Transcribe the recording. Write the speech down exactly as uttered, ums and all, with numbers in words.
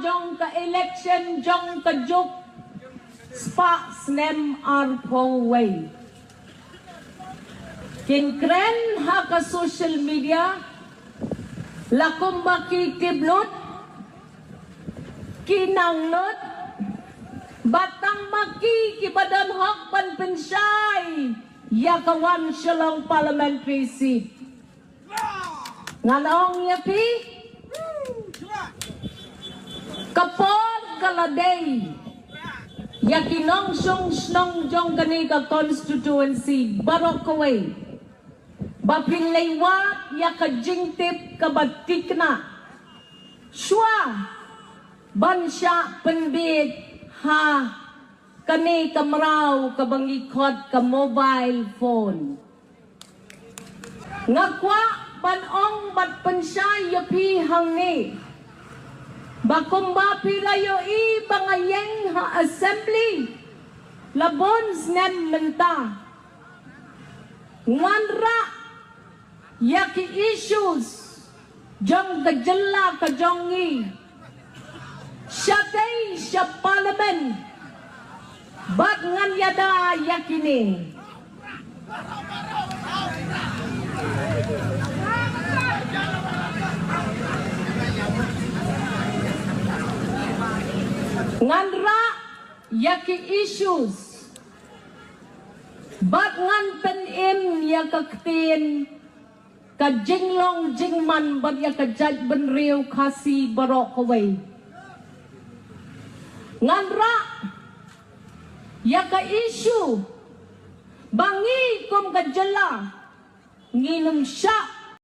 jong ka election jong ka juk spah snem arphew wei. Kin kren ha ka social media la kumba ki tip lut, ki nang lut, ba tang ma ki kiba don hok ban pynshai ïa ka wan Shillong Parliamentary Seat. Ngan ong ïa phi, ka por ka la dei ïa ki nongshong shnong jong kane ka constituency baroh kawei ba phin leit wad ïa ka jingtip kaba thikna shuwa ban shah pynbeit ha kane ka mraw kaba ngi khot ka mobile phone. Nga kwah ban ong bad pynshai ïa phi hangne ba kumba phi la ïohi ba nga ïeng ha assembly la bun snem mynta, ngan rah ïa ki issues jong ka jylla ka jong ngi shatei sha parliament bad ngan ïada ïa kine. Ngan rah ïa ki issues bad ngan pynim ïa ka ktien ka jinglong jingman bad ïa ka jaitbynriew Khasi baroh kawei. Ngan rah ïa ka issue ba ngi kum ka jylla ngin ym shah